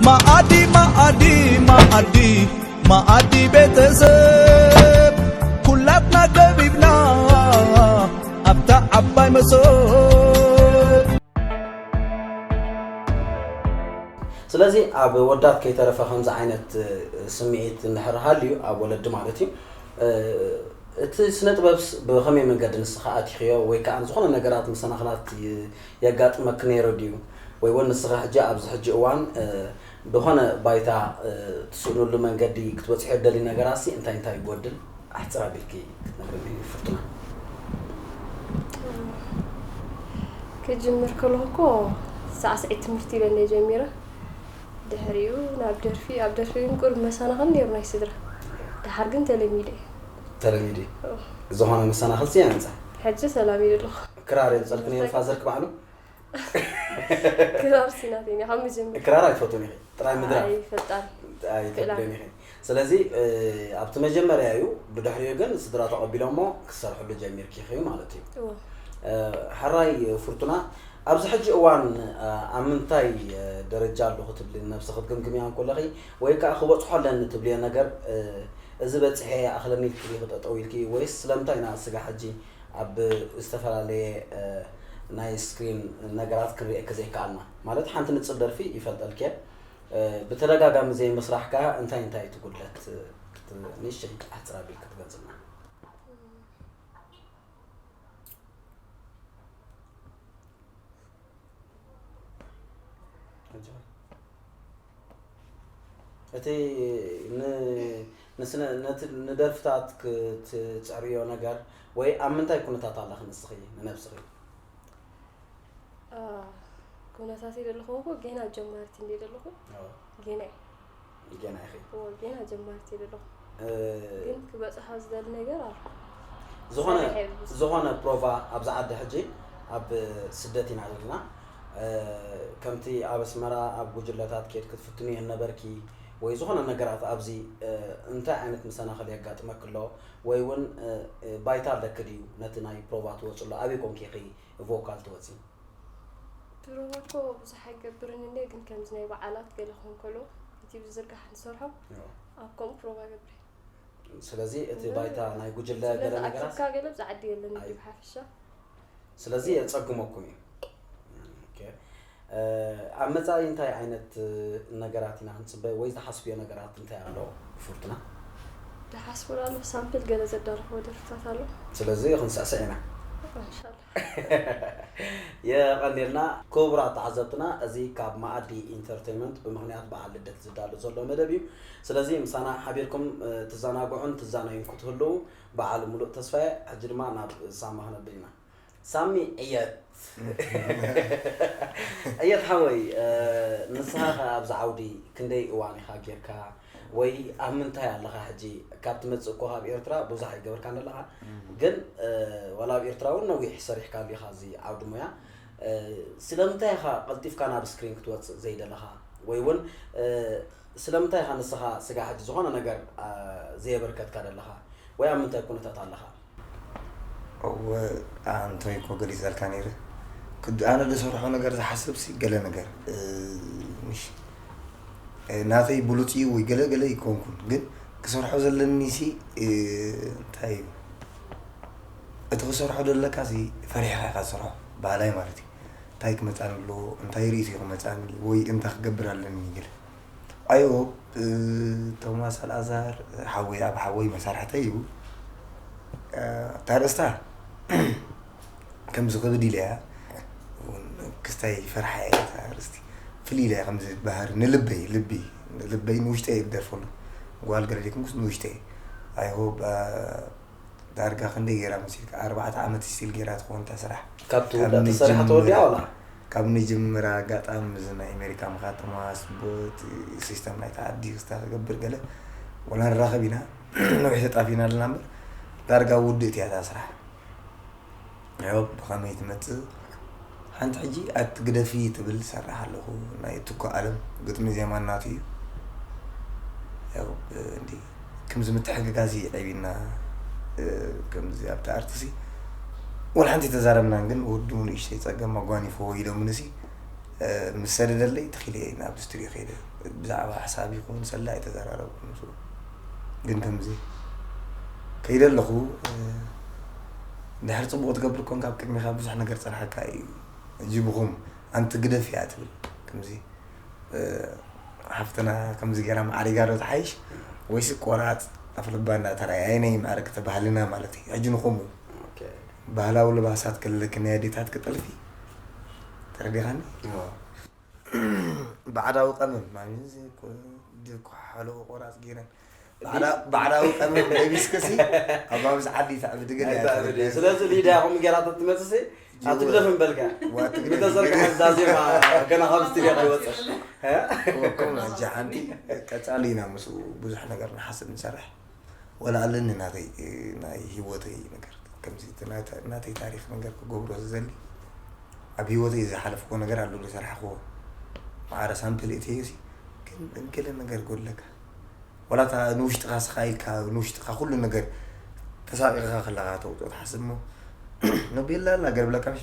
መኣዲ መኣዲ መኣዲ መኣዲ ቤተሰብ ኩላትና ከቢብና ኣብታ ዓባይ መሶብ። ስለዚ ኣብ ወዳት ከይተረፈ ከምዚ ዓይነት ስምዒት እንድሕር ሃልዩ ኣብ ወለዲ ማለት እዩ እቲ ስነ ጥበብስ ብኸመይ መንገዲ ንስኻ ኣቲኽዮ ወይ ከዓ ዝኾነ ነገራት መሰናኽላት የጋጥመክ ነይሩ ድዩ ወይ እውን ንስኻ ሕጂ ኣብዚ ሕጂ እዋን ብኾነ ባይታ ትስእኑሉ መንገዲ ክትበፅሑ ደሊ ነገራት ሲ እንታይ እንታይ ይጎድል ኣሕፅር ኣቢልኪ ክትነግርኒ ፍርቱና ክጅምር ከለኹ እኮ ሳዕስዒት ትምህርቲ ኢለ እንደ ጀሚረ ድሕሪኡ ናብ ደርፊ ኣብ ደርፊ ግን ቁሩብ መሰናኽል ነይሩ ናይ ስድራ ድሓር ግን ተለሚደ እየ ተለሚዱ ዝኾነ መሰናኽል ሲ ኣምፀ ሕጂ ተላሚዱ ኣለኹ ክራር የምፀልክ ነይሩ ፋዘርክ ባዕሉ ክራር ሲናት እየ ካብ መጀመር ክራር ኣይትፈቱን ኢኺ ጥራይ ምድራ ኣይፈጣን ኣይተብልን ኢኺ ስለዚ ኣብቲ መጀመርያ እዩ ብድሕሪኡ ግን ስድራ ተቐቢሎሞ ክሰርሕሉ ጀሚርኪ ኢኺ ማለት እዩ ሕራይ ፍርቱና ኣብዚ ሕጂ እዋን ኣብ ምንታይ ደረጃ ኣለኹ ትብሊ ነብሲ ክትግምግምያ እንኮለኺ ወይ ከዓ ክበፅሖ ኣለኒ ትብልዮ ነገር እዚ በፅሐ ኣኽለኒ ኢልኪ ክጠጠው ኢልኪ ወይስ ስለምንታይ ኢና ስጋ ሕጂ ኣብ ዝተፈላለየ ናይ ስክሪን ነገራት ክንሪኤኪ ዘይከኣልና ማለት ሓንቲ ንፅብ ደርፊ ይፈልጠልኪ ብተደጋጋሚ ዘይምስራሕ ከዓ እንታይ እንታይ ትጉድለት ንእሽተይ ኣሕፅር ኣቢል ክትገልፅልና እቲ ንስነ ነቲ ንደርፍታት ክትፅዕርዮ ነገር ወይ ኣብ ምንታይ ኩነታት ኣለኺ ንስኺ ንነብስኺ ኩነታተይ ዘለኹ እኮ ጌና ጀማሪት እንደ ዘለኹ ጌና ጌና ኢኺ ጌና ጀማሪት እየ ዘለኹ ግን ክበፅሓ ዝደሊ ነገር ኣሎ ዝኾነ ዝኾነ ፕሮቫ ኣብዚ ዓዲ ሕጂ ኣብ ስደት ኢና ዘለና ከምቲ ኣብ ኣስመራ ኣብ ጉጅለታት ኬድ ክትፍትኑ የነበርኪ ወይ ዝኾነ ነገራት ኣብዚ እንታይ ዓይነት መሰናኸል የጋጥመክ ኣሎ ወይ እውን ባይታ ኣለክ ድዩ ነቲ ናይ ፕሮቫ ትወፅሎ ኣበይ ኮንኪ ኢኺ ቮካል ትወፂ ፕሮቫ እኮ ብዙሕ ኣይገብርን እንደ ግን ከምዚ ናይ በዓላት ገለ ክኾን ከሎ እቲ ብዝርጋሕ ንሰርሖ ኣብ ከምኡ ፕሮቫ ገብር ስለዚ እቲ ባይታ ናይ ጉጅለ ገለ ነገራት ኣኪብካ ገለ ብዛዕዲ የለን እዩ ብሓፈሻ ስለዚ የፀግመኩም እዩ ኣብ መፃኢ እንታይ ዓይነት ነገራት ኢና ክንፅበ ወይ ዝሓስብዮ ነገራት እንታይ ኣሎ ፍርቱና ዝሓስቡ ኣሎ ሳምፕል ገለ ዘዳለኹዎ ደርፍታት ኣሎ ስለዚ ክንስዕስዕ ኢና እንሻላ የቐንየልና ክቡራት ተዓዘብትና እዚ ካብ መኣዲ ኢንተርቴንመንት ብምኽንያት በዓል ልደት ዝዳሎ ዘሎ መደብ እዩ ስለዚ ምሳና ሓቢርኩም ትዘናግዑን ትዛነዩን ክትህልው በዓል ሙሉእ ተስፋየ ሕጂ ድማ ናብ ሳማ ክነብል ኢና ሳሚ ዕየት ዕየት ሓወይ ንስኻ ከ ኣብዚ ዓውዲ ክንደይ እዋን ኢኻ ጌርካ ወይ ኣብ ምንታይ ኣለኻ ሕጂ ካብ ትመፅእ እኮ ካብ ኤርትራ ብዙሕ ኣይገበርካን ኣለኻ ግን ዋላ ኣብ ኤርትራ እውን ነዊሕ ሰሪሕካሉ ኢኻ እዚ ዓውዲ ሙያ ስለምንታይ ኢኻ ቀልጢፍካ ናብ ስክሪን ክትወፅእ ዘይደለኻ ወይ እውን ስለምንታይ ኢኻ ንስኻ ስጋ ሕጂ ዝኾነ ነገር ዘየበርከትካ ደለኻ ወይ ኣብ ምንታይ ኩነታት ኣለኻ እወ ኣንቶይ እኮ ገሊፀልካ ነይረ ክድ ኣነ ዝሰርሖ ነገር ዝሓስብ ሲ ገለ ነገር ምሽ ናተይ ብሉፅ እዩ ወይ ገለ ገለ ይኮንኩን ግን ክሰርሖ ዘለኒ ሲ እንታይ እዩ እቲ ክሰርሖ ዘለካ ሲ ፈሪሕካ ኢካ ዝሰርሖ ባህላይ ማለት እዩ እንታይ ክመፃኒ ኣለዎ እንታይ ርእሲ ክመፃኒ ወይ እንታይ ክገብር ኣለኒ ገለ ኣይ ሆፕ ቶማስ ኣልኣዛር ሓወይ ኣብ ሓወይ መሳርሕተይ እዩ እታ ርእስታ ከምዚ ክብድ ኢለ እያ ክስታይ ፈርሓ እያ እታ ርእስቲ ፍልይ ኢለ እያ ከምዚ ባህሪ ንልበይ ልቢ ልበይ ንውሽጠ እየ ዝደርፈሉ ጓል ገለ ዘይኮንኩስ ንውሽጠ እየ ኣይ ሆፕ ዳርጋ ክንደይ ገይራ መሲልካ ኣርባዕተ ዓመት ስቲል ገይራ ትኸውን እታ ስራሕ ካብ ትውዳእ ተሰሪሓ ተወዲኣ ዋላ ካብ ንጅምር ኣጋጣሚ እዚ ናይ ኣሜሪካ ምኻድ ተማስ ቦት ሲስተም ናይቲ ዓዲ ክስታ ክገብር ገለ ወላ ንራኸብ ኢና ነዊሕ ተጣፊና ኣለና እምበር ዳርጋ ውድእት እያ እታ ስራሕ ዮብ ብኸመይ ትመፅእ ሓንቲ ሕጂ ኣቲ ግደፊ ትብል ሰራሕ ኣለኹ ናይ ትኮ ኣለም ግጥሚ ዜማ ናቱ እዩ ያው እንዲ ከምዚ ምትሕግጋዝ ይዕቢና ከምዚ ኣብቲ ኣርትሲ ወላ ሓንቲ ተዛረብናን ግን ወዱ ንእሽተይ ፀገም ኣጓኒፎ ኢሎምንሲ ምስ ሰደደለይ ተኺለ ናብ ስቱድዮ ከይደ። ብዛዕባ ሓሳብ ይኹን ሰላ ኣይተዘራረብኩ ምስኡ። ግን ከምዚ ከይደ ኣለኹ፣ ድሕሪ ጽቡቕ ትገብር ኮንካ ኣብ ቅድሚኻ ብዙሕ ነገር ጸንሓካ እዩ። ጅብኹም ኣንቲ ግደፍ እያ ትብል። ከምዚ ሓፍትና ከምዚ ገይራ ማዕሪጋ ዶ ትሓይሽ ወይስ ቆራፅ ኣፍልባ እንዳተራእየ? ኣየናይ ማዕረ ክተባህልና ማለት እዩ? ሕጂ ንኹም ባህላዊ ልባሳት ክልክ ናይ ኣዴታት ክጥልፊ ተረዲኻኒ። ባዕዳዊ ቀመም ማሚዚ ድኳ ሓለዎ ቆራፅ ገይረን ባዕዳዊ ቀመም ለቢስክሲ ኣብ ኣብዚ ዓዲ ተዕብዲ ገለ ስለዚ ሊዳ ከምኡ ገይራ ተትመፅሲ ኣትግደፍን በልካ ምተዘርግሐ እዛ ዜማ ገና ካብ ስቱድዮ ከይወፀ። ከምኡ ሕጂ ሓንቲ ቀፃሊ ኢና ምስኡ ብዙሕ ነገር ንሓስብ ንሰርሕ። ወላ ኣለኒ ናተይ ናይ ህይወተይ ነገር ከምዚ ናተይ ታሪክ ነገር ክገብሮ ዝዘሊ ኣብ ህይወተይ ዝሓለፍኮ ነገር ኣሎ ዝሰርሕክዎ ማዕረ ሳምፕል እተዮ ሲ ግን እንክለ ነገር ጎድለካ ወላ እታ ንውሽጥኻ ስኻ ኢልካ ንውሽጥኻ ኩሉ ነገር ተሳቂቕካ ከለኻ ተውፅኦ ትሓስብ እሞ ነቤላ ላ ገርብለካ ምሽ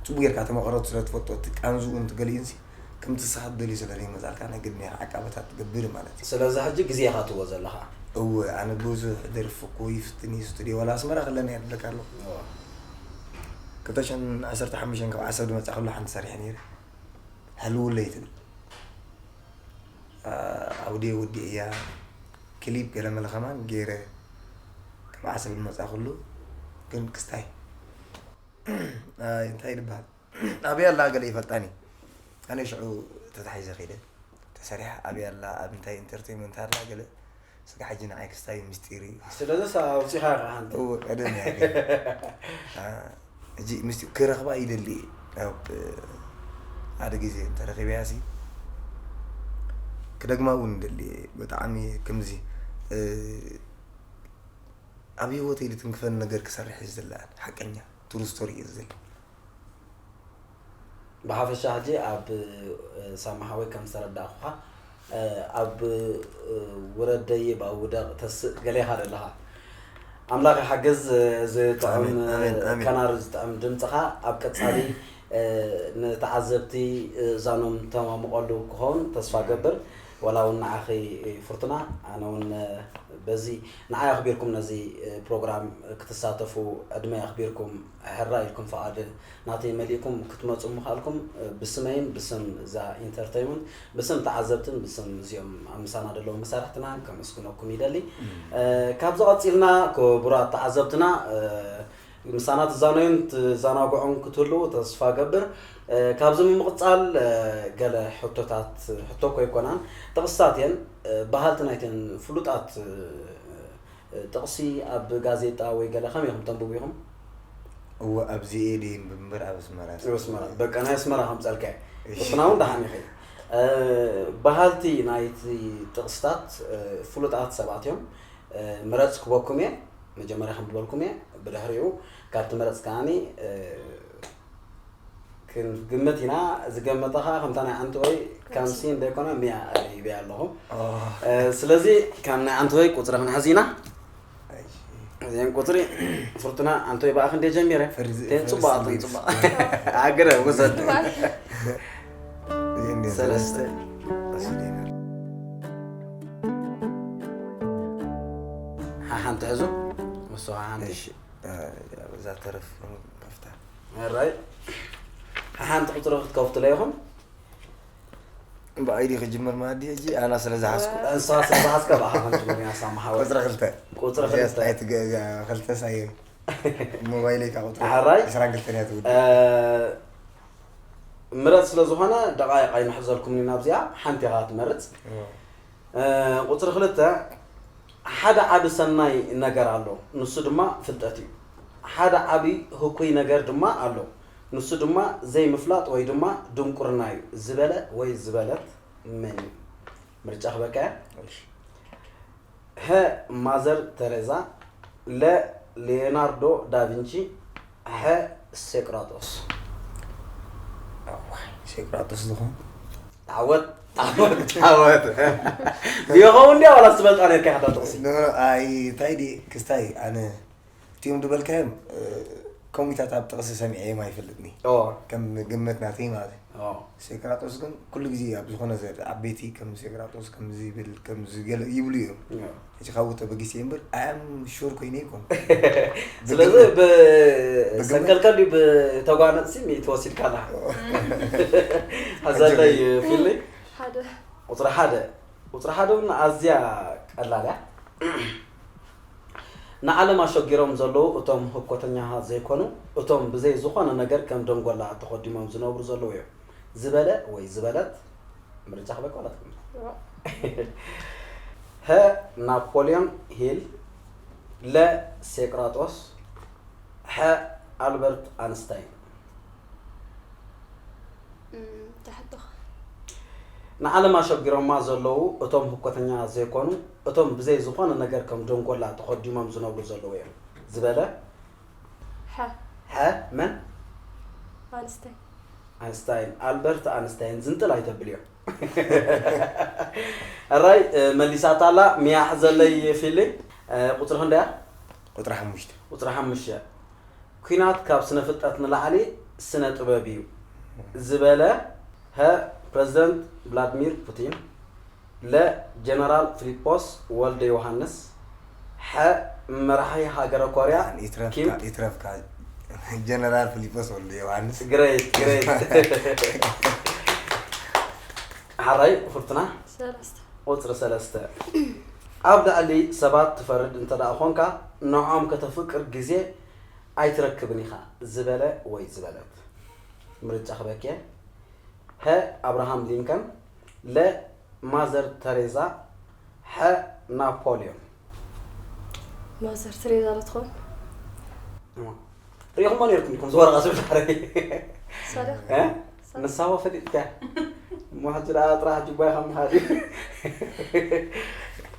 ፅቡቅ ጌርካ ተመቐረቱ ስለ ትፈልጦ እቲ ቃንዝኡን ትገሊኡን ሲ ከምቲ ስኻ ትደልዩ ስለ ዘይመፃልካ ናይ ግድን ኢኻ ዓቃበታት ትገብር ማለት እዩ። ስለዚ ሕጂ ግዜ ኢኻ ትዎ ዘለኻ። እወ ኣነ ብዙሕ ደርፊ እኮ ይፍትን እዩ ስቱድዮ ዋላ ኣስመራ ከለና የድለካ ኣለኹ። ክልተ ሽሕን ዓሰርተ ሓሙሽተን ካብ ዓሰብ ዝመፃ ከሎ ሓንቲ ሰሪሐ ነይረ። ሃልውለይ ትብል ኣውድየ ወዲእያ ክሊፕ ገለመለ ከማን ገይረ ካብ ዓሰብ ዝመፃ ኩሉ ግን ክስታይ እንታይ ይበሃል ኣበይ ኣላ ገለ ይፈልጣኒ ኣነ ሽዑ ተታሒዘ ከይደ ተሰሪሓ ኣበይ ኣላ ኣብ እንታይ ኢንተርቴንመንት ኣላ ገለ ስጋ ሕጂ ንዓይ ክስታይ ምስጢር እዩ ስለዚ ኣውፂኻ ኢኻ ሓንቲ እወ ቀደም እያ ግን ሕጂ ምስጢር ክረኽባ ይደሊ ኣብ ሓደ ግዜ እንተረኺበያ ሲ ክደግማ እውን ይደሊ ብጣዕሚ ከምዚ ኣብ ህይወተይ ልትንክፈኒ ነገር ክሰርሕ እዩ ዝለኣል ሓቀኛ ትሩ ስቶሪ እዩ ዝል ብሓፈሻ ሕጂ ኣብ ሳማሓወይ ከም ዝተረዳእኩኻ ኣብ ውረድ ደይብ ኣብ ውደቕ ተስእ ገሌኻ ዘለኻ ኣምላኽ ሓግዝ ዝጥዕም ከናር ዝጥዕም ድምፅኻ ኣብ ቀፃሊ ንተዓዘብቲ እዛኖም ተማምቐሉ ክኸውን ተስፋ ገብር ወላ እውን ንዓኺ ፍርቱና ኣነ እውን በዚ ንዓይ ኣኽቢርኩም ነዚ ፕሮግራም ክትሳተፉ ዕድመ ኣኽቢርኩም ሕራ ኢልኩም ፍቓድ ናተይ መሊእኩም ክትመፁ ምኽኣልኩም ብስመይን ብስም እዛ ኢንተርተይመንት ብስም ተዓዘብትን ብስም እዚኦም ኣብ ምሳና ዘለዉ መሳርሕትና ከመስግነኩም ይደሊ። ካብዚ ቀፂልና ክቡራት ተዓዘብትና ምሳና ትዛነዩን ትዘናግዑን ክትህልዉ ተስፋ ገብር። ካብዚ ብምቕፃል ገለ ሕቶታት ሕቶ እኮ ኣይኮናን ጥቕስታት እየን። በሃልቲ ናይተን ፍሉጣት ጥቕሲ ኣብ ጋዜጣ ወይ ገለ ከመይ ኢኹም ተንብቡ ኢኹም? እወ ኣብዚኤ ድየ ምበር ኣብ ኣስመራ ኣስመራ በቃ ናይ ኣስመራ ከምፀልካ እየ። እሺ። ንሕና እውን ደሓን ኢኺ። በሃልቲ ናይቲ ጥቕስታት ፍሉጣት ሰባት እዮም። ምረፅ ክበኩም እየ። መጀመርያ ከም ዝበልኩም እየ። ብድሕሪኡ ካብቲ ምረፅ ከዓኒ ክንግምት ኢና። ዝገመተ ከዓ ከምታ ናይ ዓንተወይ ካምሲን ዘይኮነ ሚያ ይበያ ኣለኹ። ስለዚ ከም ናይ ዓንተወይ ቁፅሪ ክንሕዝ ኢና። እዚን ቁፅሪ ፍርቱና ዓንተወይ ብኣ ክንደይ ጀሚረ? ተን ፅቡቃትን ፅቡቅ ኣገረ ውሰድ። ሰለስተ ሓሓንቲ ሕዙ ምስ ሓሓንቲ እዛ ተረፍ ከፍታ ራይ ሓንቲ ቁፅሪ ክትከፍትለ ኢኹም። ብኣይዲ ክጅምር ማዲ ሕጂ ኣና ስለ ዝሓዝኩ እንሳ ስለ ዝሓዝካ ብኣኻ ክንጅምር ኢና ሳማ ሓወይ። ቁፅሪ ክልተ። ቁፅሪ ክልተ። ኣይትገዛ ክልተ ሳየ ሞባይለይ ካብ ቁፅሪ ሓራይ? ዕስራን ክልተን እያ ትውድእ። ምረፅ ስለ ዝኾነ ደቃይቕ ኣይንሕዘልኩምን ኢና ኣብዚኣ ሓንቲ ኢኻ ትመርፅ። ቁፅሪ ክልተ ሓደ ዓቢ ሰናይ ነገር ኣሎ፣ ንሱ ድማ ፍልጠት እዩ። ሓደ ዓቢ ህኩይ ነገር ድማ ኣሎ፣ ንሱ ድማ ዘይምፍላጥ ወይ ድማ ድንቁርና እዩ ዝበለ ወይ ዝበለት መን እዩ? ምርጫ ክበካ እያ። ሀ ማዘር ተሬዛ፣ ለ ሊዮናርዶ ዳቪንቺ፣ ሐ ሴቅራጦስ። ሴቅራጦስ ዝኾን ዓወት ዓወት ዓወት ይኸውን እንዲያ ዋላ ዝትበልጣ ነርካ ኢኻ ጥቕሲ ኣይ እንታይ ዲ ክስታይ ኣነ እቲኦም ዝበልካዮም ከምኡታት ኣብ ጥቕሲ ሰሚዐዮም ኣይፈልጥኒ። ኦ ከም ግምት ናተይ ማለት እዩ። ኦ ሴክራጦስ ግን ኩሉ ግዜ ኣብ ዝኾነ ዘ ዓበይቲ ከም ሴክራጦስ ከምዚ ይብል ከምዚ ገለ ይብሉ እዮም። ሕጂ ካብኡ ተበጊሰ እምበር ኣም ሹር ኮይነ ይኮን ስለዚ ብሰንከልከል ድዩ ብተጓነጽ ሲ ሚእቲ ወሲድካላ ሓዘለይ ፊሊ ሓደ ቁፅሪ ሓደ ቁፅሪ ሓደ እውን ኣዝያ ቀላል እያ ንዓለም ኣሸጊሮም ዘለዉ እቶም ህኮተኛታት ዘይኮኑ እቶም ብዘይ ዝኾነ ነገር ከም ደንጎላ ተኾዲሞም ዝነብሩ ዘለዉ እዮም ዝበለ ወይ ዝበለት ምርጫ ክበካ ዋላ ትግምት ሀ ናፖሊዮን ሂል ለ ሴቅራጦስ ሐ ኣልበርት ኣንስታይን ተሕቶኻ ንዓለም ኣሸጊሮማ ዘለዉ እቶም ህኮተኛ ዘይኮኑ እቶም ብዘይ ዝኾነ ነገር ከም ደንጎላ ተኾዲሞም ዝነብሩ ዘለዉ እዮም ዝበለ ሓ ሐ መን ኣንስታይ ኣንስታይን ኣልበርት ኣንስታይን ዝንጥል ኣይተብል እዮም ኣራይ መሊሳታላ ሚያ ሓዘለይ ፊሊ ቁፅሪ ክንደያ ቁፅሪ ሓሙሽተ ቁፅሪ ሓሙሽተ ኩናት ካብ ስነ ፍልጠት ንላዕሊ ስነ ጥበብ እዩ ዝበለ ሀ ፕረዚደንት ቭላድሚር ፑቲን ለ ጀነራል ፊሊጶስ ወልደ ዮሃንስ ሐ መራሒ ሃገረ ኮርያ ይትረፍካ ኪም ይትረፍካ ጀነራል ፊሊጶስ ወልደ ዮሃንስ ግሬት ግሬት ሓራይ ፍርቱና ሰለስተ ቁፅሪ ሰለስተ ኣብ ልዕሊ ሰባት ትፈርድ እንተ ደኣ ኾንካ ንዖም ከተፍቅር ግዜ ኣይትረክብን ኢኻ ዝበለ ወይ ዝበለት ምርጫ ክበኬ ሀ ኣብርሃም ሊንከን ለ ማዘር ተሬዛ ሐ ናፖሊዮን ማዘር ትሬዛ ዶ ትኸውን ሪኹሞ ነርኩም ዲኩም ዝወረቐ ዝብል ሓረግ ሰደ እ? ንሳዋ ፈሊጥካ እሞ ሕጂ ደኣ ጥራሕ ጅባይ ከም ምሃድ እዩ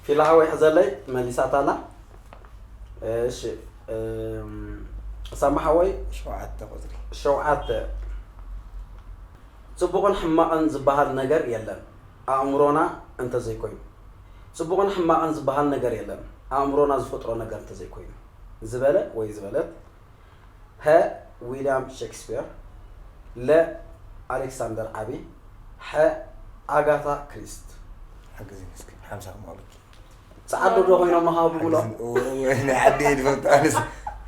ፊላ ሓወይ ሕዘለይ መሊሳታላ እሺ እም፣ ሳማ ሓወይ ሸውዓተ ቁፅሪ ሸውዓተ ፅቡቕን ሕማቕን ዝበሃል ነገር የለን ኣእምሮና እንተዘይኮይኑ ፅቡቕን ሕማቕን ዝበሃል ነገር የለን ኣእምሮና ዝፈጥሮ ነገር እንተዘይኮይኑ ዝበለ ወይ ዝበለት ሀ ዊልያም ሼክስፒር ለ ኣሌክሳንደር ዓቢ ሐ ኣጋታ ክሪስት ሓግዝኒ እስኪ ሓምሳ ክማሉኪ ፃዓዶ ዶ ኮይኖም መሃቡ ብሎ ናይ ዓዲ እየ ዝፈልጥ ኣነስ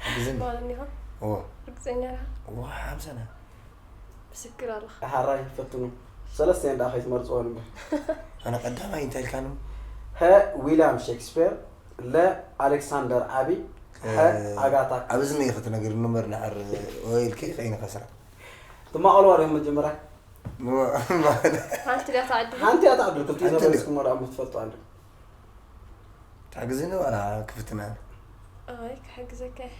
ሓግዝኒ ማለት እኒኻ እዎ ርግፀኛ ኢኻ እዎ ሓምሳና ምስክር ኣለኻ ሃራይ ፈትኑ ሰለስተ እንዳ ከይትመርፅዎ ንብል ኣነ ቀዳማይ እንታይ ኢልካኒ ሀ ዊልያም ሼክስፒር ለ ኣሌክሳንደር ዓቢ ሐ ኣጋታ ኣብዚ ነ ክትነግር ንበር ንዓር ወይ ኢልኪ ከይንኸስራ ትማቐሉ ዋሪኹም መጀመርያ ሓንቲ ድያ ተዓድሉ ሓንቲ እያ ተዓድልኩም ሓንቲ ትይዘበስኩም ወደ ኣሞ ትፈልጡ ኣለ ትሕግዝኒ ዋላ ክፍትና ኣይ ክሕግዘካ እየ።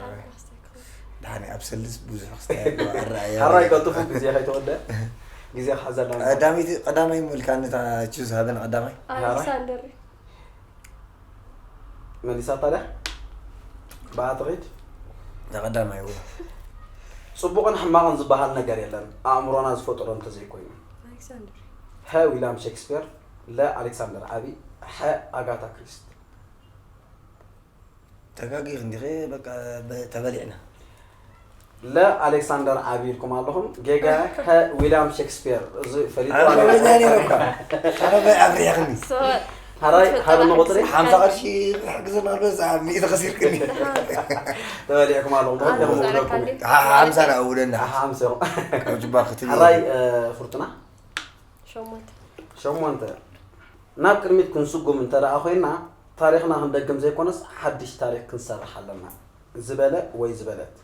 ሓንቲ ክኽእል። ድሓኒ ኣብ ሰልስ ብዙሕ ክስታይ ኣለዎ ኣረኣያ ሓራይ ቀልጥፉ ግዜ ከይተወደ ግዜ ክሓዘላ ቀዳመይቲ ቀዳማይ ምልካ ነታ ቹዝ ሃበን ቀዳማይ ኣሌክሳንደር እዩ። መሊሳታ ድያ ብኣትኺድ ቀዳማይ እውን ፅቡቕን ሕማቕን ዝበሃል ነገር የለን ኣእምሮና ዝፈጠሮ እንተዘይኮይኑ ኣሌክሳንደር እዩ። ሀ ዊልያም ሼክስፒር ለ ኣሌክሳንደር ዓቢ ሐ ኣጋታ ክሪስት ተጋጊ እንዲኸ በቃ በ- ተበሊዕና ለ ኣሌክሳንደር ዓቢ ኢልኩም ኣለኹም ጌጋ ሀ ዊልያም ሼክስፒር እዚ ፈሊጡ ኣበበ ነይረካ ኣበበ ኣብሪሕኒ ሰባት ሓራይ ሓደ መቆፅሪ ሓምሳ ቅርሺ ክሕግዘና ኣሎ እዛ ሚእቲ ከሲርክኒ ተበሊዕኩም ኣለኹም ኣነ ተወደኩም ዛረካ እንዴ? ሓምሳ ንኣውለና ሓምሳ እዮም ካብ ጅባ ክትብል ሓራይ ፍርቱና ሸሞንተ ሸሞንተ ናብ ቅድሚት ክንስጉም እንተ ደኣ ኮይና ታሪኽና ክንደግም ዘይኮነስ ሓድሽ ታሪኽ ክንሰርሕ ኣለና ዝበለ ወይ ዝበለት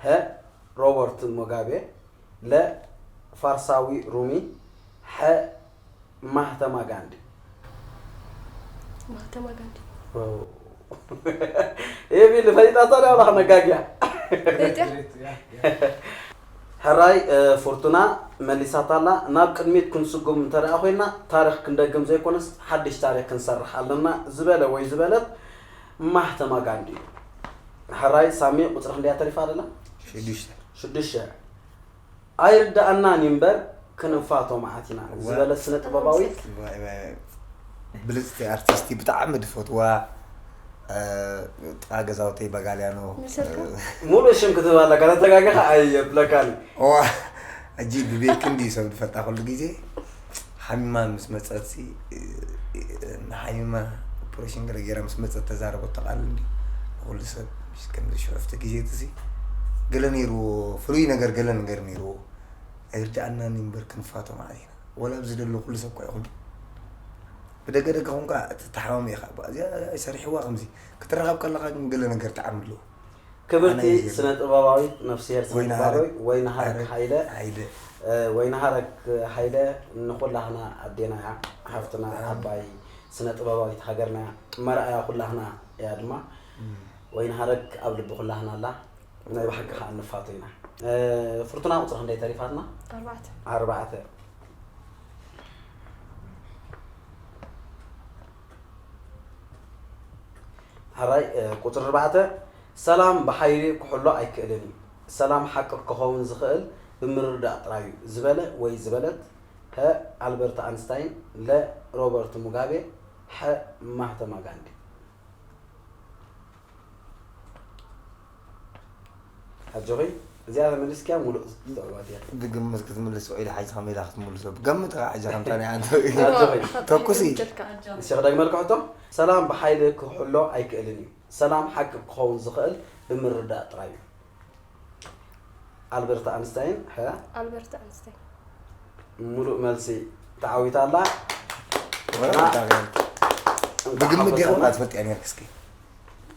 ሀ ሮበርት ሙጋቤ ለ ፋርሳዊ ሩሚ ሐ ማህተማ ጋንዲ ማህተማ ጋንዲ ኤቢል ፈሊጣታ ዳ ዋላ ነጋጊያ ቤትያ ሕራይ ፍርቱና መሊሳታላ ናብ ቅድሚት ክንስጉም እንተደኣ ኮይና ታሪክ ክንደግም ዘይኮነስ ሓድሽ ታሪክ ክንሰርሕ ኣለና ዝበለ ወይ ዝበለት ማህተማ ጋንዲ እዩ ሕራይ ሳሚ ቁፅሪ ክንደያ ተሪፋ ኣለና ሽዱሽተ ሽዱሽተ ኣይርዳኣናን እምበር ክንፋቶ መዓት ኢና ዝበለት ስነ ጥበባዊት ብልፅቲ ኣርቲስቲ ብጣዕሚ ድፈትዋ እ፣ ጥቓ ገዛውተይ በጋልያኖ፣ መሰልካ? እ፣ ሙሉእ ሽም ክትህብ ኣለካ፣ ተተጋገኻ ኣየብለካን። እዋ፣ ሕጂ ብቤት ክንዲ ሰብ ዝፈልጣ ኩሉ ግዜ ሓሚማ ምስ መጸት ሲ፣ እ፣ እ፣ ሓሚማ ኦፕሬሽን ገለ ገይራ ምስ መጸት ተዛረበቶ ቃል እንዲ ኩሉ ሰብ ከምዚ ሽዑፍቲ ግዜ ትሲ ገለ ነይርዎ፣ ፍሉይ ነገር ገለ ነገር ነይርዎ። ኣይርድኣናን እምበር ክንፋቶ ማለት ኢና። ወላ ኣብዚ ዘሎ ኩሉ ሰብ እኳ ይኹን ብደገ ደገ ኹንካ እቲ ተሓማሚ ኢኻ። እዚኣ ኣይሰሪሕዋ ከምዚ ክትረኻብ ከለኻ ግን ገለ ነገር ጣዕሚ ኣለዎ። ክብርቲ ኣነ ይገርም። ስነ ጥበባዊት ነፍስሄር ወይኒ ስነጥበባዊ ሃረግ- ወይኒ ሃረግ ሃረግ ሃይለ ሃይለ። እ፣ ወይኒ ሃረግ ሃይለ ንኹላህና ኣዴና እያ፣ ሃፍትና ዓባይ ስነ ጥበባዊት ሃገርና እያ፣ መርኣያ ኩላህና እያ ድማ። ወይኒ ሃረግ ኣብ ልቢ ኩላህና ኣላ። ናይ ብሓቂ ከዓ እንፋቶ ኢና። እ፣ ፍርቱና ቁፅሪ ክንደይ ተሪፋትና? ኣርባዕተ። ኣርባዕተ። ሕራይ እ፣ ቁፅሪ ኣርባዕተ። ሰላም ብሓይሊ ክሕሎ ኣይክእልን እዩ። ሰላም ሓቂ ክኸውን ዝኽእል ብምርዳእ ጥራይ እዩ ዝበለ ወይ ዝበለት፣ ሀ ኣልበርት ኣንስታይን፣ ለ ሮበርት ሙጋቤ፣ ሐ ማህተማ ጋንዲ። ኣጆኺ፣ እዚኣ ተመሊስኪያ ሙሉእ ትዕወት እያ። ብግምት ክትምልስ ውዒል ሓጂ ከመይ ኢላ ክትምልሶ? ብገምት ኢኻ ሓጂ ከምታ ናይ ኣንተ ኣጆኺ። ተኩሲ። ይምጭልካ። ንስኺ ደግመልኪ ሕቶ? ሰላም ብሓይሊ ክሕሎ ኣይክእልን እዩ። ሰላም ሓቂ ክኸውን ዝኽእል ብምርዳእ ጥራይ እዩ። ኣልበርት ኣንስታይን፣ ሐ ኣልበርት ኣንስታይን። ሙሉእ መልሲ ተዓዊታ ኣላ። ወላ እና ብጣዕሚ እንኳዕ ብግምት ዲኻ ሓጎሰና። ትፈልጥ እያ ነርክስኪ?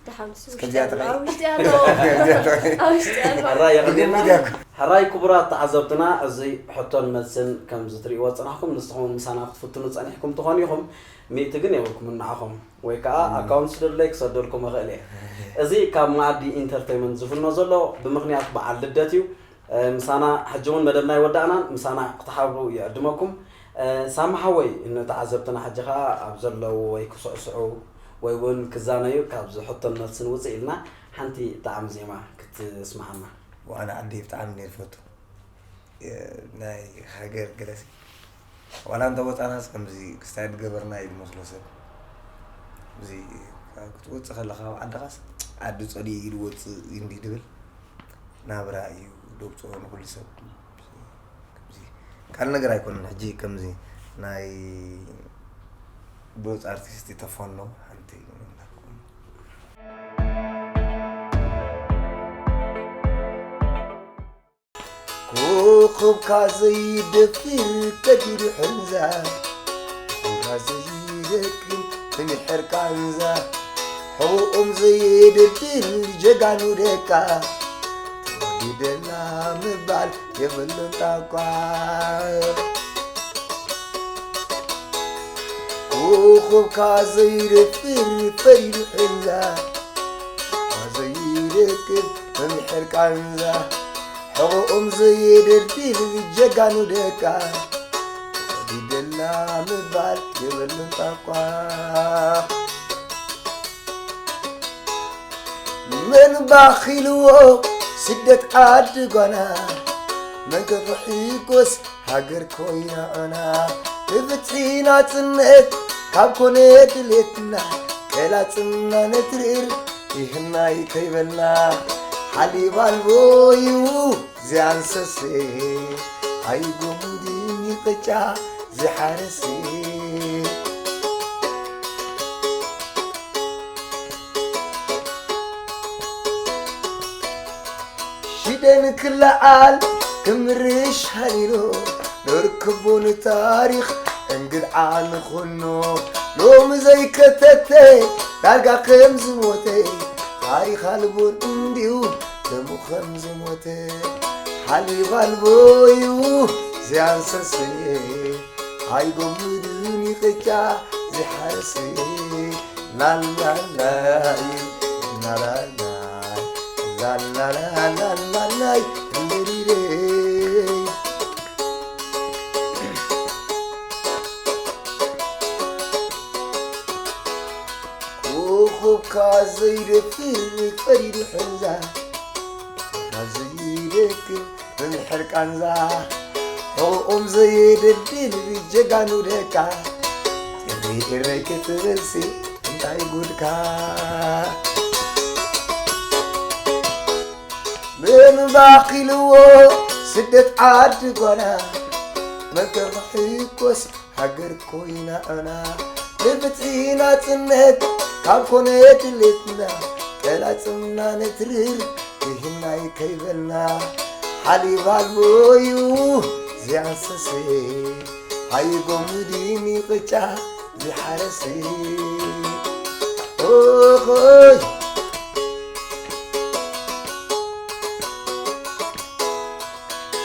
ደሓን ንሱ እስከዚኣ ውሽጢ ኣሎ። ጥራይ። ኣብ ውሽጢ ኣሎ። ኣብ ውሽጢ ኣሎ። ሕራይ የቐኒልና። ብግምት እያ። ሕራይ ክቡራት ተዓዘብትና፣ እዚ ሕቶን መልስን ከም ዝትርእይዎ ዝጸናሕኩም፣ ንስኹም ምሳና ክትፍትኑ ጸኒሕኩም ትኾኑ ኢኹም። ሚእቲ ግን የብልኩምን ንዓኹም። ወይ ከዓ ኣካውንት ስደዱለይ ክሰደልኩም እኽእል እየ። እዚ ካብ መኣዲ ኢንተርቴይመንት ዝፍኖ ዘሎ ብምኽንያት በዓል ልደት እዩ። እ፣ ምሳና ሕጂ እውን መደብና ይወዳእናን ምሳና ክትሓብሩ ይዕድመኩም። እ፣ ሳሚ ሓወይ፣ ንተዓዘብትና ሕጂ ከዓ ኣብ ዘለዉ ወይ ክስዕስዑ ወይ እውን ክዛነዩ ካብዚ ሕቶን መልስን ውፅእ ኢልና ሓንቲ ጣዕሚ ዜማ ክትስምዓና። ዋና ዓዲ ብጣዕሚ ነይር ፈቱ። የ-፣ ናይ ሃገር ገለሲ ዋላ እንተ ወፃናስ ከምዚ ክስታይ ዝገበርና እዩ ዝመስሎ ሰብ። እዚ ክትወፅእ ከለኻ ኣብ ዓድኻስ ዓዲ ፀሊኡ እዩ ዝወፅእ እንዲ ድብል ናብራ እዩ ደብፅኦ ንኩሉ ሰብ። ከምዚ ካልእ ነገር ኣይኮነን። ሕጂ ከምዚ ናይ ብሉፅ ኣርቲስት ይተፈኖ ሓንቲ ኮኾብካ ዘይደፍር ከዲዱ ሕንዛ፣ ኮኾብካ ዘይደክም ፍንሕር ቃንዛ፣ ሕቖኦም ዘየደርድር ጀጋኑ ደቃ፣ ተወዲደና ምባል የብሉን ጣቋ። ኮኾብካ ዘይደፍር ፈሪዱ ሕንዛ፣ ዘይደክም ፍንሕር ቃንዛ፣ ሕቖኦም ዘየደርድር ጀጋኑ ደቃ፣ ተወዲደና ምባል የብሉን ጣቋ። መን ባኺልዎ ስደት ዓዲ ጓና፣ መን ከፍሒጎስ ሃገር ኮይና ዑና፣ ብፍትሒ ናጽነት ካብ ኮነ ድሌትና፣ ቀላጽምና ነትርር ይህናይ ከይበልና፣ ሓሊብ ኣልቦ እዩ ዝያንሰሴ፣ ኣይጎምድን ይቕጫ ዝሓረሴ። ሽደን ክለዓል ክምርሽ ሃሊሉ፣ ንርክቦ ንታሪኽ እንግድዓ ንኹኖ። ሎሚ ዘይከተተ ዳርጋ ከም ዝሞተ፣ ታሪኽ ኣልቦን እንዲዩ ደሙ ከም ዝሞተ። ሓሊብ ኣልቦ እዩ ዝያንሰሰ፣ ኣይጎምድን ይቕጫ ዝሓርስ። ላላላይ፣ ላላላይ፣ ላላላላላላይ፣ ሊሊሌ። ኮኾብካ ዘይደፍር ፈሪዱ ሕንዛ፣ ዘይደክም ምምሕር ቃንዛ፣ ሕቖኦም ዘየደልድል ጀጋኑ ደቃ፣ እሪ እረይ ክትብልሲ፣ እንታይ ጉድካ? ምን ባኺልዎ ስደት ዓዲ ጓና፣ መን ተኽሕኮስ ሃገር ኮይና ዕና። ንፍትሒ ናጽነት ካብ ኮነ ድሌትና፣ ቀላጽምና ነትርር ይህናይ ከይበልና። ሓሊብ ኣልቦ እዩ ዝያንሰሰ፣ ኣይጎምድን ይቕጫ ዝሓረሰ። ኦኾይ!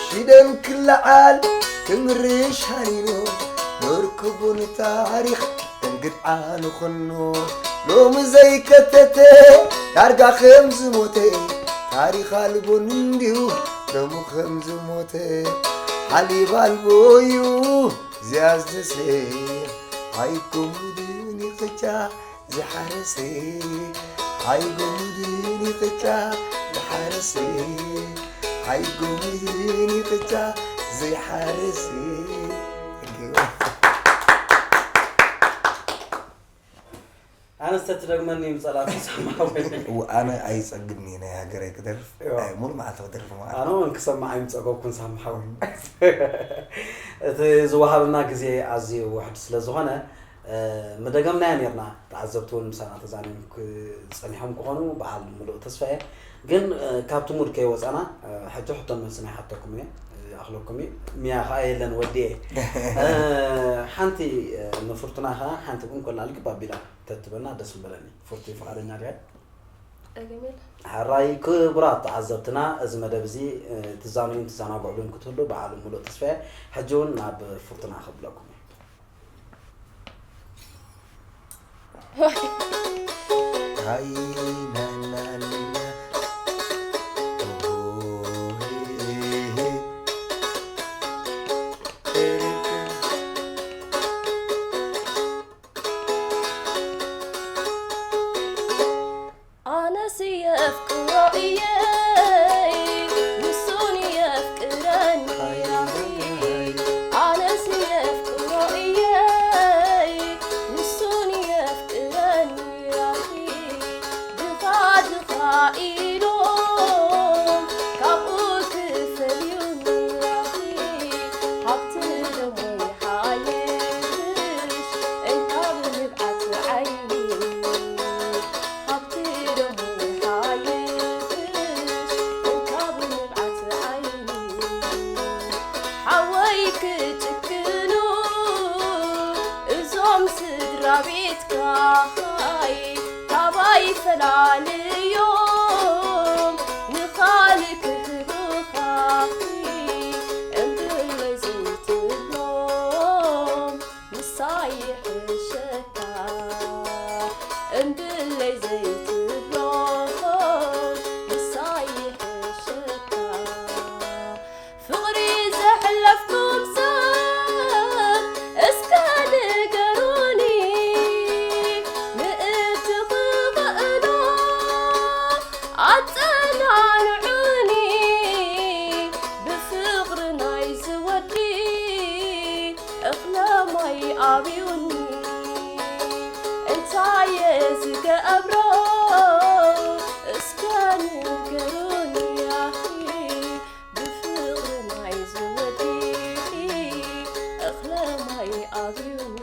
ሽደን ክለዓል ክምርሽ ሃኒኑ፣ ነርክቡ ንታሪኽ እንግድዓ ንኹኑ። ሎሚ ዘይከተተ ዳርጋ ከም ዝሞተ፣ ታሪኽ ኣልቦ እንድዩ ሎሚ ከም ዝሞተ። ሓሊብ ኣልቦ እዩ ዝያዝሰ፣ ኣይኮሙድን ይቕጫ ዝሓረሰ። ኣይጎምድን ይቕጫ ዝሓረሰ። ኣይጎምድን ይቕጫ ዘይሓረሰ። ኣነስ ተትደግመኒ ይምጸላኩ ሰማዊ። እው፣ ኣነ ኣይጸግብን እየ ናይ ሃገረይ ክደርፍ። እዋ። ኣይ፣ ሙሉ መዓልቲ ክደርፍ ማለት። ኣነ እውን ክሰማዕ ኣይምጸገብኩን ሳምሓዊ። እቲ ዝወሃበና ግዜ ኣዝዩ ውሕድ ስለ ዝኾነ፣ እ፣ ምደገምናዮ ኔርና። ተዓዘብቲ እውን ምሳና ተዛኒዮም ክ-፣ ጸኒሖም ክኾኑ በዓል ምሉእ ተስፋ እየ። ግን፣ እ፣ ካብቲ ሙድ ከይወጻና፣ እ፣ ሕጂ ሕቶን መልስን ኣይሓተኩም እየ፣ እ፣ ይኣኽለኩም እዩ። ሚያ ኸኣ የለን ወዲኤ። እ፣ ሓንቲ፣ እ፣ ንፍርቱና ኸኣ ሓንቲ እንኮላ ልግብ ኣቢላ ተትበልና ደስ ምበለኒ። ፍርቱ ፍቓደኛ ዲያ? ጸገም የለን። ሕራይ ክቡራት ተዓዘብትና፣ እዚ መደብ እዚ፣ እ፣ ትዛነዩን ትዘናግዕሉን ክትህሉ በዓል ምሉእ ተስፋ እየ። ሕጂ እውን ናብ ፍርቱና ከብለኩም እየ። ሃይ ናናና። ኣነስ የፍቅሮ እየ፣ ንሱን የፍቅረኒ። ኣነስ የፍቅሮ እየ፣ ንሱን የፍቅረኒ። ድኻ ድኻ ኢሎም ካብኡ ክፈልዩኒ። ሃብቲ ደሞ ይሓይሽ እንካብ ንብዓት ዓይኒ። ሃብቲ ደሞ ይሓይሽ እንካብ ንብዓት ዓይኒ። ሓወይ ክጭክኑ እዞም ስድራ ቤትካ፣ ካባይ ፈላልዮም ንኻልእ ክህቡኻ። እምብለይ ዘይትብሎም ንሳ ይሕሸካ። እምብለይ ዘይትብሎም ንሳ ይሕሸካ። ፍቕሪ ዘሕለፍኩም ሰብ እስከ ንገሩኒ፣ ምእንቲ ክኽእሎ ኣጸናንዑኒ። ብፍቕሪ ናይዚ ወዲ እኽለ ማይ ኣብዩኒ። እንታይ እየ ዝገብሮ እስከ ንገሩኒ። ኣኺ ብፍቕሪ ናይዚ ወዲ እኽለ ማይ ኣብዩኒ።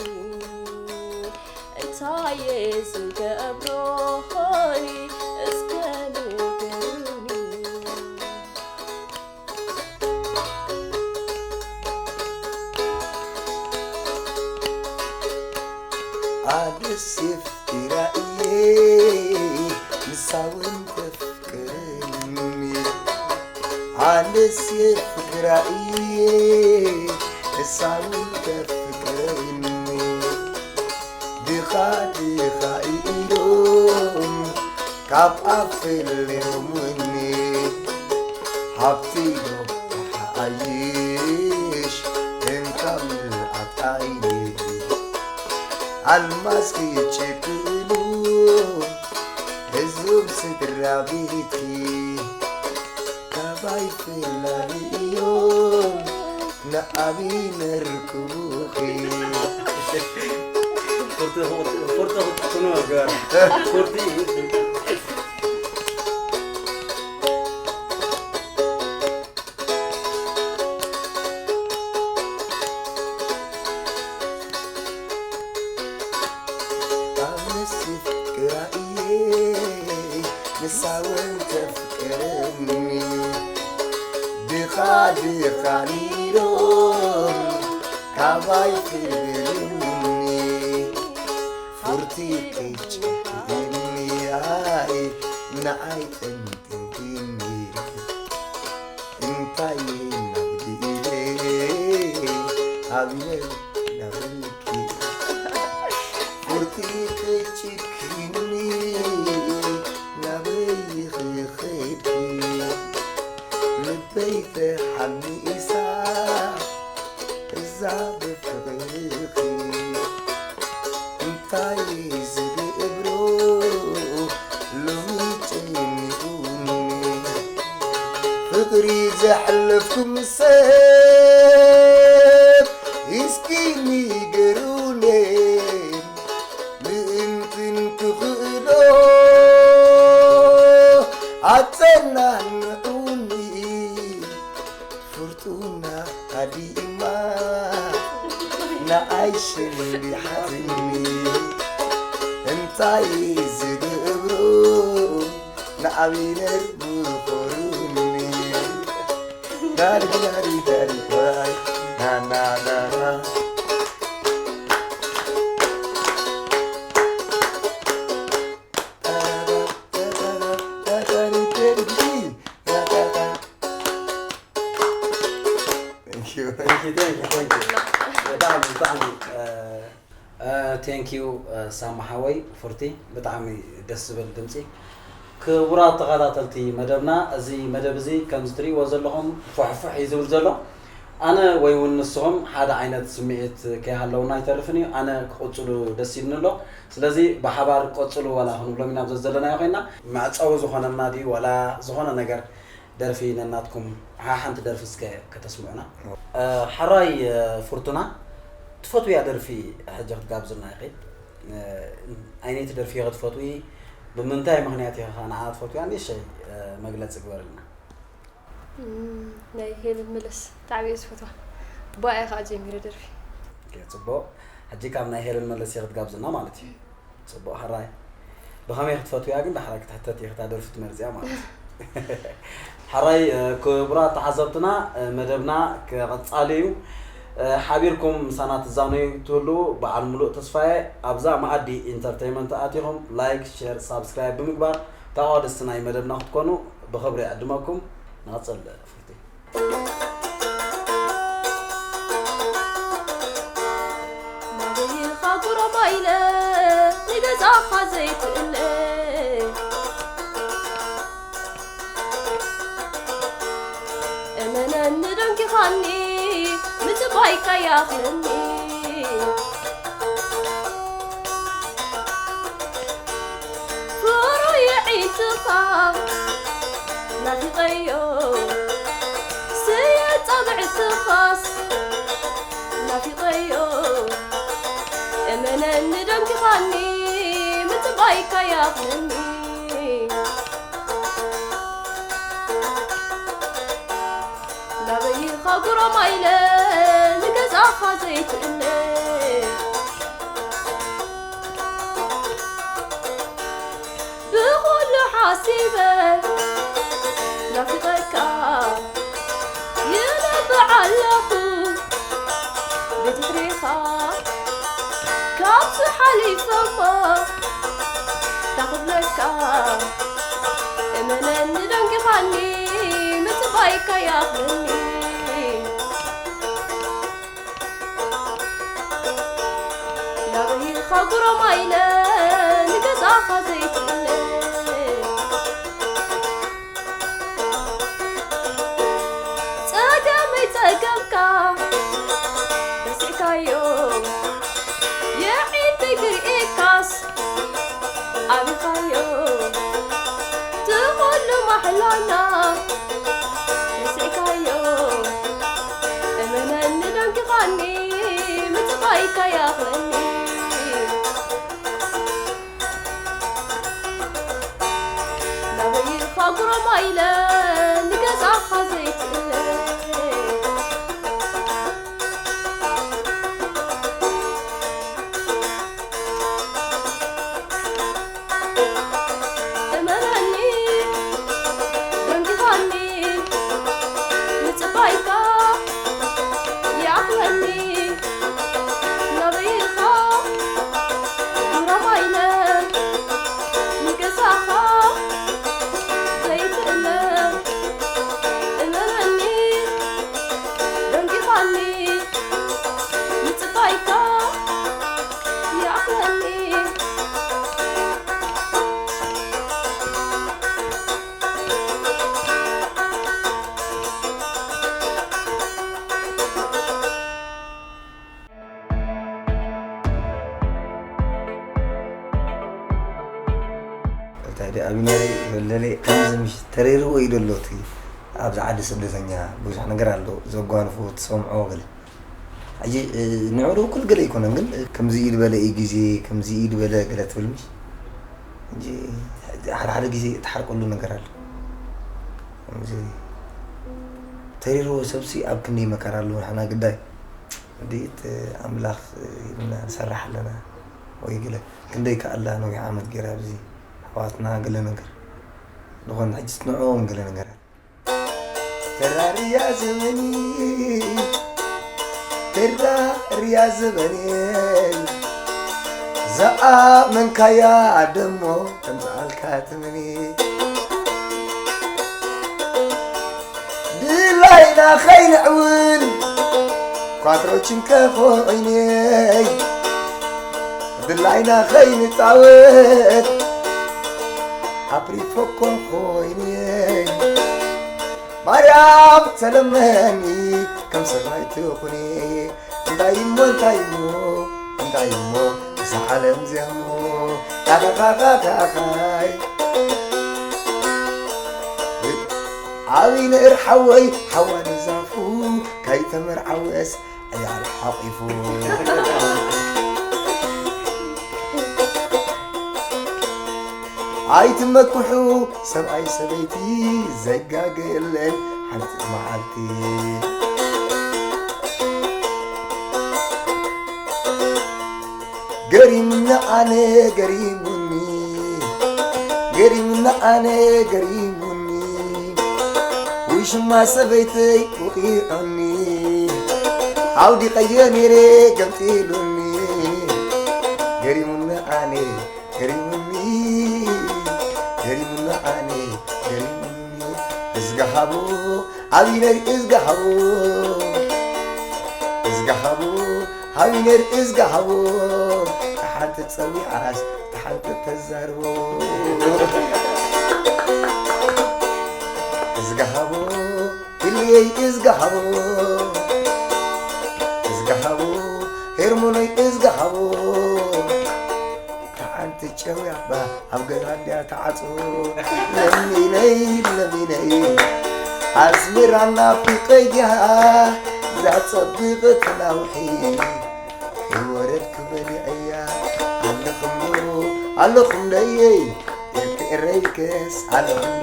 እንታይ እየ ዝገብሮ ሆይ እስከ ንገሩኒ። ኣነስ የፍቅራ እየ ንሳ እውን ተፍቅረኒ። ኣነስ የፍቅራ እየ ንሳ እውን ተፍቅረኒ። ድኻ ድኻ ኢሎም ካብ ኣፍ ፈለዮምኒ። ሃብቲ ዶ ተሓኣይሽ እንካብ ንብዓት ዓይኒ። ኣልማዝ ክጭክኑ ህዝብ ስድራ ቤትኪ። ካባይ ፍላልዮም ንዓቢ ነርክቡኺ። ፉርቲ ክትጥኑ ገር ፉርቲ ኣነስ ፍቅራ እየ ንሳ እውን ተፍቅረኒ ድኻ ድኻ ኢሎም ካባይ ክብልኒ ፉርቲ ክጭክእኒ ኣይ ንዓይ ጥንጥንጥኒ እንታይ ናብዲ ኢለ ኣብየ ናብልኪ ፉርቲ ክጭክኒ ናበይ ክኸድኪ ልበይ ተሓሚሳ እዛ ብፍቕርኺ እንታይ ዝገብሮ ሎሚ ጨኒቑኒ ፍቕሪ ዘሕለፍኩም ሰብ እስኪ ንገሩኒ ምእንትን ክኽእሎ ኣጸናንዑኒ ፍርቱና ሃዲማ ንዓይ ሸንዲሓትኒ እንታይ ዝገብሮ ንዓቢነር ምኾሩኒ ዳሪ ዳሪ ዳሪ ዋይ ናናናና ብጣዕሚ ብጣዕሚ ቴንኪዩ ሳማ ሓወይ ፉርቲ ብጣዕሚ ደስ ዝብል ድምፂ ክቡራት ተኸታተልቲ መደብና እዚ መደብ እዚ ከምዚ ትሪእዎ ዘለኹም ፉሕፉሕ እዩ ዝብል ዘሎ ኣነ ወይ እውን ንስኹም ሓደ ዓይነት ስምዒት ከይሃለውና ኣይተርፍን እዩ ኣነ ክቕፅሉ ደስ ይብኒ ኣሎ ስለዚ ብሓባር ቀፅሉ ዋላ ክንብሎም ኢና ኣብዚ ዘለናዮ ኮይና መዕፀዊ ዝኾነና ድዩ ዋላ ዝኾነ ነገር ደርፊ ነናትኩም ሓሓንቲ ደርፊ እስከ ከተስምዑና። ሕራይ ፍርቱና ትፈትውያ ደርፊ ሕጂ ክትጋብዝና ኢኺ። ኣይነይቲ ደርፊ ኢኺ ትፈትዊ? ብምንታይ ምኽንያት ኢኺ ኸ ንዓ ትፈትውያ? ንእሽተይ መግለጺ ግበርልና። ናይ ሄለን መለስ ብጣዕሚ እየ ዝፈትዋ። ብኣ እየ ከዓ ጀሚረ ደርፊ። ኦኬ፣ ፅቡቕ። ሕጂ ካብ ናይ ሄለን መለስ ኢኺ ክትጋብዝና ማለት እዩ። ፅቡቕ ሕራይ ብኸመይ ክትፈትውያ ግን ዳሕራይ ክትሕተት ኢኺ እታ ደርፊ ትመርፅያ ማለት እዩ ሕራይ ክቡራት ተሓዘብትና መደብና ክቕፃል እዩ ሓቢርኩም ምሳና ትዛነዩ ትህልዉ በዓል ሙሉእ ተስፋየ ኣብዛ መኣዲ ኢንተርተይመንት ኣቲኹም ላይክ ሼር ሳብስክራይብ ብምግባር ተቓወደስቲ ናይ መደብና ክትኮኑ ብኽብሪ ይዕድመኩም ንቐፅል ፍርቲ ናበይኻ ጉረማይለ ንገዛኻ ዘይትእለ እመነኒ ደንጊኻኒ ምጽባይካ ያኽለኒ ፍሩይ ዒንትኻ ናፊቐዮ ስየ ጻብዕትኻስ ናፊቐዮ እመነኒ ደንጊኻኒ ምጽባይካ ያኽለኒ ናበይኻ ጉረማይለ ንገዛኻ ዘይትእለ ብኹሉ ሓሲበ ናፊቐካ ይነብዕ ኣለኹ ብድሕሪኻ ካብዚ ሓሊፈሞ ታኽብለካ እመነኒ ደንጊኻኒ ምጽባይካ ያኽለኒ ናበይኻ ጉረማይለ ንገዛኻ ዘይትእለ ጸገመይ ጸገምካ ረሲዕካዮ የዒንተይ ክርእየካስ ኣቢኻዮ ትኹሉ ማሕላና ረሲዕካዮ እመነኒ ደንጊኻኒ ምጽባይካ ያኽለኒ ኢለ ንገዛኻ ዘይትእለ እመነኒ ደንጊኻኒ ምጽባይካ ይኣኽለኒ ናበይኻ ጉራማይለ ንገዛኻ ዘይትእለ እመነኒ ደንጊኻኒ ምጽባይካ ይኣኽለኒ እንታይ ደኣ ኣቢነሪ ዘለለ ከምዚ ምሽ ተረርዎ እዩ ደሎ እቲ ኣብዚ ዓዲ ስደተኛ ብዙሕ ነገር ኣሎ ዘጓንፎ ትሰምዖ ገለ ሕጂ ንዕኡ ደው ክብል ገለ ኣይኮነን ግን ከምዚ እዩ ዝበለ እዩ ግዜ ከምዚ እዩ ዝበለ ገለ ትብል ምሽ ሕጂ ሓደ ሓደ ግዜ ትሓርቀሉ ነገር ኣሎ ከምዚ ተሪርዎ ሰብሲ ኣብ ክንደይ መከራ ኣለዎ ንሕና ግዳይ እንዴት ኣምላኽ ኢልና ንሰርሕ ኣለና ወይ ገለ ክንደይ ከኣላ ነዊሕ ዓመት ገይራ ኣብዚ ኣሕዋትና ገለ ነገር ዝኾነ ሕጂ ትንዕዎም ገለ ነገራት ተራርያ ዘመኒ ተራርያ ዘመኒ ዝኣመንካያ ደሞ ከምዝኣልካ ትመኒ ድላይና ኸይንዕውል ኳትሮችን ከኾይነይ ድላይና ኸይንጻወት ኣፕሪፎኮ ኮይነይ ማርያም ተለመኒ ከም ሰማይ ትኹኒ እንታይ እሞ እንታይ እሞ እንታይ እሞ እዛ ዓለም እዚኣ እሞ ኣኻኻኻኻኻይ ዓብይ ንእር ሓወይ ሓዋ ንዛፉ ከይተመርዓወስ ዕያል ሓቂፉ ኣይትመክሑ ሰብኣይ ሰበይቲ ዘይጋገ የለን ሓንቲ መዓልቲ ገሪሙኒ ኣነ ገሪሙኒ ገሪሙኒ ኣነ ገሪሙኒ ውሽማ ሰበይተይ ውቂዖኒ ኣውዲቐዮ ነይረ ገምጢሉኒ ገሪሙኒ ኣነ ገሪሙኒ ገሪሙኒ ኣነ ገሪሙኒ እዝጋሃቡ ኣብይነይ እዝጋሃቡ እዝጋሃቡ ሃቢነር እዝጋሃቡ ተሓንተ ጸዊዓስ ተሓንተ ተዛርቦ እዝጋሃቡ ኢልየይ እዝጋሃቡ እዝጋሃቡ ሄርሞነይ እዝጋሃቡ ተሓንቲ ጨውያባ ኣብ ገዛ እንድያ ተዓጽዎ ለሚነይ ለሚነይ ኣስሚራ ናፊቀያ እዛ ጸብቐት ናውሒ ወረድ ክበልዕያ ኣለኹም ኣለኹም ደየይ ኤርትኤረይከስ ኣለኹም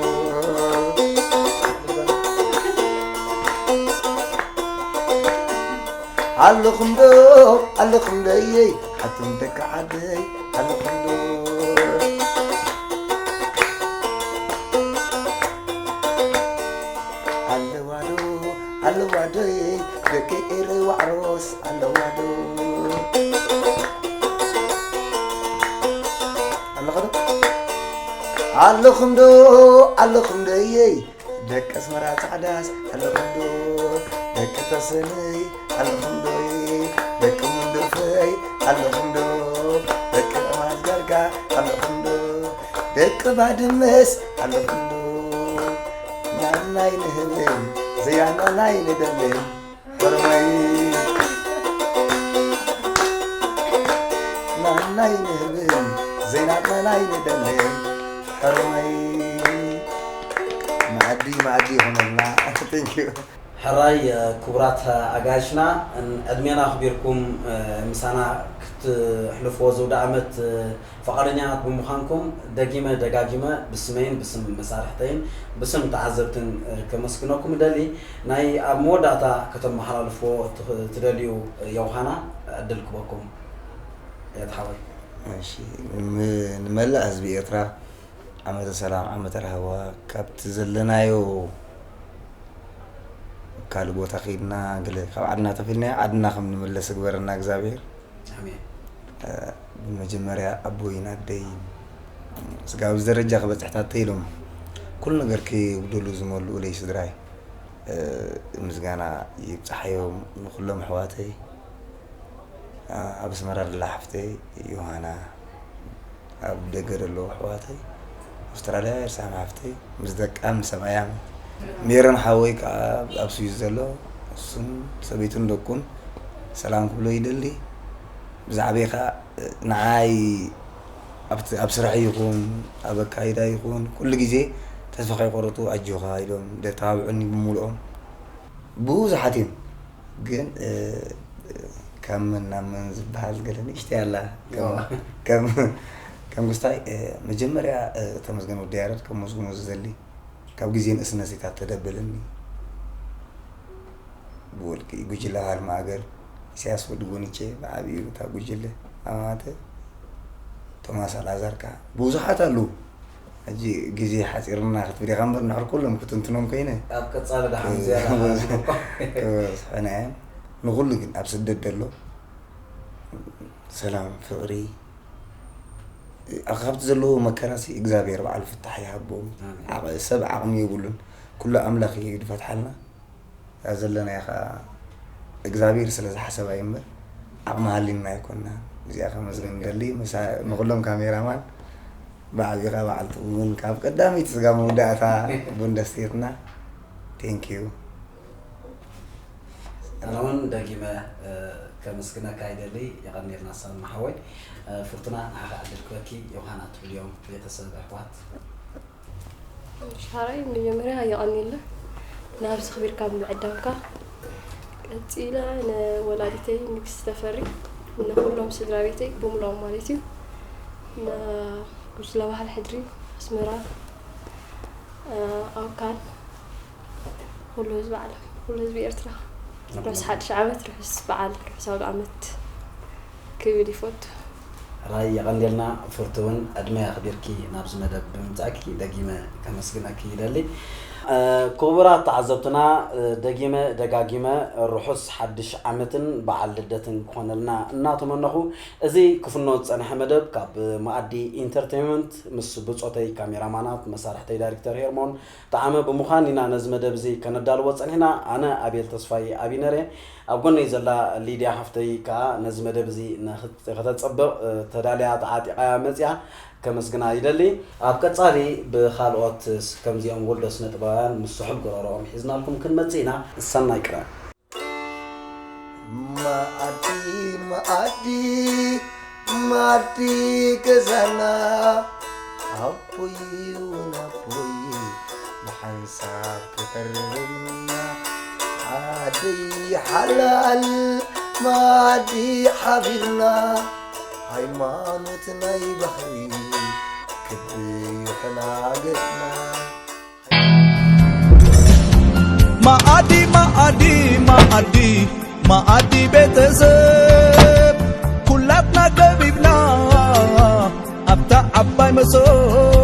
ኣለኹም ዶ ኣለኹም ደየይ ኣቱም ደቂ ዓደይ ኣለኹም ዶ ኣለዋ ዶ ኣለዋ ዶ ደቂ ኤረይ ዋዕሮስ ኣለዋ ዶ ኣለኹም ዶ ኣለኹም ዶ ኣለኹም ዶ የይ ደቂ ኣስመራ ጻዕዳስ ኣለኹም ዶ ደቂ ተሰነይ ኣለኹም ዶ ደቂ ሙንዱፈይ ኣለኹም ዶ ደቂ ኣማዝ ዳርጋ ኣለኹም ዶ ደቂ ባድመስ ኣለኹም ዶ ናናይ ንህብን ዘያናናይ ንደልን ሕርመይ ናናይ ንህብን ዘይናናናይ ንደልን ሕርመይ ማዕዲ ማዕዲ ይኹነልና። Thank you። ሕራይ ክቡራት ኣጋይሽና ዕድሜና ኣኽቢርኩም ምሳና ትሕልፍዎ ዘውደ ዓመት ፍቓደኛታት ብምዃንኩም ደጊመ ደጋጊመ ብስመይን ብስም መሳርሕተይን ብስም ተዓዘብትን ከመስግነኩም እደሊ። ናይ ኣብ መወዳእታ ከተመሓላልፍዎ ትኽ-፣ ትደልዩ ዮውሃና ዕድል ክበኩም። የትሓወይ። እሺ፣ ን-፣ ንመላእ ህዝቢ ኤርትራ ዓመተ ሰላም፣ ዓመተ ራህዋ፣ ካብቲ ዘለናዮ ካልእ ቦታ ከይድና ገለ ካብ ዓድና ተፊልና ዓድና ከም ንመለስ ግበረና እግዚኣብሔር። ኣሜን። እ፣ ብመጀመርያ ኣቦይን ኣደይን ስጋብ እዚ ደረጃ ክበጽሕ ታተ ኢሎም ኩሉ ነገር ከየጉደሉ ዝመልኡለይ ስድራይ፣ እ፣ ምስጋና ይብጻሓዮም ንኩሎም ኣሕዋተይ። እ፣ ኣብ ኣስመራ ዘላ ሓፍተይ ዮሃና፣ ኣብ ደገ ዘለዉ ኣሕዋተይ፣ ኣውስትራልያ፣ ኤርሳም ሓፍተይ፣ ምስ ደቃ፣ ምስ ሰብኣያ፣ ሜሮን ሓወይ ከኣ ኣብ ስዊዝ ዘሎ፣ እሱን ሰበይቱን ደቁን ሰላም ክብሎ ይደሊ። ብዛዕባይ ከኣ ንዓይ ኣብቲ፣ ኣብ ስራሕ ይኹን፣ ኣብ ኣካይዳ ይኹን፣ ኩሉ ግዜ ተስፋ ከይቆረጹ ኣጆኻ ኢሎም ደተባብዑኒ ብምሉኦም። ብዙሓት እዮም፣ ግን፣ እ፣ ካብ መን ናብ መን ዝበሃል ገለ ንእሽተይ ኣላ። ከም፣ እዋ። ከም፣ ከም ጉስታይ፣ እ፣ መጀመርያ፣ እ፣ ተመስገን ወዲ ያረድ ከመስግኖ ዝደሊ፣ ካብ ግዜ ንእስነተይ ካብ ተደበለኒ፣ ብውልቂ ጉጅለ ባህሊ ማእገር፣ ኢሳያስ ወዲ ጎኒቼ ብዓቢኡ እታ ጉጅለ፣ ኣማተ፣ ቶማስ ኣልኣዛር ከኣ ብዙሓት ኣለዉ። ሕጂ ግዜ ሓጺርና ክትብል ኢኻ እምበር፣ ንድሕር ኩሎም ክትንትኖም ኮይነ። ኣብ ቀጻሊ ደሓን እ፣ ዝያዳ ክበዝሑ እኳ። ክበዝሑና እዮም። ንኹሉ ግን ኣብ ስደት ዘሎ ሰላም፣ ፍቕሪ፣ እ፣ ካብቲ ዘለዎ መከራሲ እግዚኣብሔር በዓሉ ፍታሕ ይሃቦም። ኣሜን። ዓቕ-፣ ሰብ ዓቕሚ የብሉን። ኩሉ ኣምላኽ እዩ ዝፈትሓልና። እዛ ዘለናያ ኸዓ እግዚኣብሔር ስለ ዝሓሰባ እዩ እምበር፣ ዓቕሚ ሃልዩና ኣይኮንና። እዚኣ ከመስግን ደሊ፣ ምሳ-፣ ንኹሎም ካሜራማን፣ ብዓቢኻ በዓልቲ እውን ካብ ቀዳመይቲ ስጋ መወዳእታ ቡንደስቴትና። Thank you። ኣነ እውን ደጊመ፣ እ፣ ከመስግነካ ይደሊ። የቐንየልና ሳሚ ሓወይ። እ፣ ፍርቱና፣ ንዓኻ ዕድል ክበኪ፣ ዮሃና ትብልዮም ቤተሰብ ኣሕዋት። ሻራይ መጀመርያ የቐንየልና ናብዚ ክቢርካ ብምዕዳምካ። ቀጺለ ንወላዲተይ ንግስቲ ተፈሪ፣ ንኹሎም ስድራ ቤተይ ብምልኦም ማለት እዩ። ንጉጅለ ባህሊ ሕድሪ ኣስመራ፣ እ፣ ኣውካን፣ ኩሉ ህዝቢ ዓለም፣ ኩሉ ህዝቢ ኤርትራ ርሑስ ሓድሽ ዓመት፣ ርሑስ በዓል፣ ርሑስ ኣውደ ዓመት ክብል ይፈቱ። ራይ የቐንየልና ፍርቱውን ዕድመ ኣኽቢርኪ ናብዚ መደብ ብምምጻእኪ ደጊመ ከመስግነኪ ይደሊ። እ፣ ክቡራት ተዓዘብትና፣ እ፣ ደጊመ ደጋጊመ ርሑስ ሓድሽ ዓመትን በዓል ልደትን ክኾነልና እናተመነኹ፣ እዚ ክፍኖ ዝጸንሐ መደብ ካብ መኣዲ ኢንተርቴይንመንት ምስ ብጾተይ ካሜራማናት፣ መሳርሕተይ ዳይሬክተር ሄርሞን፣ ጠዓመ ብምዃን ኢና ነዚ መደብ እዚ ከነዳልዎ ጸኒሕና። ኣነ ኣቤል ተስፋይ ኣቢነር እየ። ኣብ ጎነይ ዘላ ሊድያ ሓፍተይ ከኣ ነዚ መደብ እዚ ንኽት-፣ ከተጸብቕ፣ እ፣ ተዳልያ ተዓጢቓያ መጺኣ። ከመስግና ይደሊ። ኣብ ቀጻሊ ብኻልኦት ስ-፣ ከምዚኦም ወልዶ ስነ ጥበባውያን ምስ ስሑል ጎረሮኦም ሒዝናልኩም ክንመጽእ ኢና። ሰናይ ቅነ። መኣዲ፣ መኣዲ፣ መኣዲ ገዛና፣ ኣቦይ እውን ኣቦይ ብሓንሳብ ክቐርብና። ኣደይ ሓላል መኣዲ ሓቢርና፣ ሃይማኖት ናይ ባህሪ ክቢ ይሕና ገጽና። መኣዲ፣ መኣዲ፣ መኣዲ፣ መኣዲ ቤተሰብ፣ ኩላትና ከቢብና ኣብታ ዓባይ መሶብ።